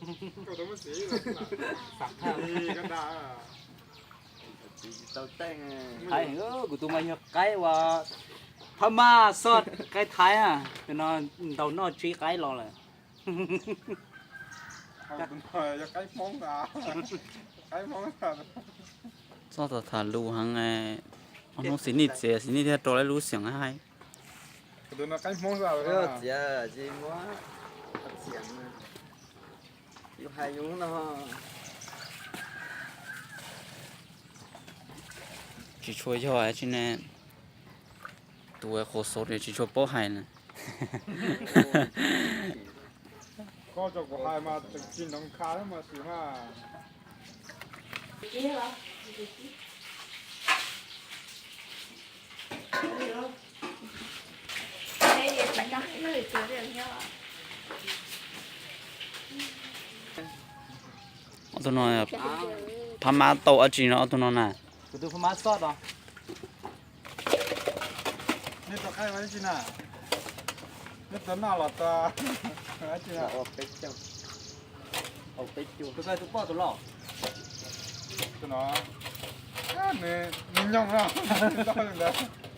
Thaiv heev, kuv tus mas yog qaib uas Phab Mab xoj qaib Thaiv, tus no ntaus noj tsib qaib los lawm. Txhob tham lus heev, ob hnub Xis Nij txiav, Xis Nij thiaj rau lub xeem hais. Tsis tshua yog tsi ne, tus qhov xov tsis tshua paub hais na. Ob tug no, Phab Mab tau dab tsi no ob tug no na? Kuv tus Phab Mab xoj os. Nej tau qaib ua dab tsi na? Nej tau noj los tau dab tsi na? Tus koj tus poj tus loj? Tus no, nws nyoog no, nyoog ntawd.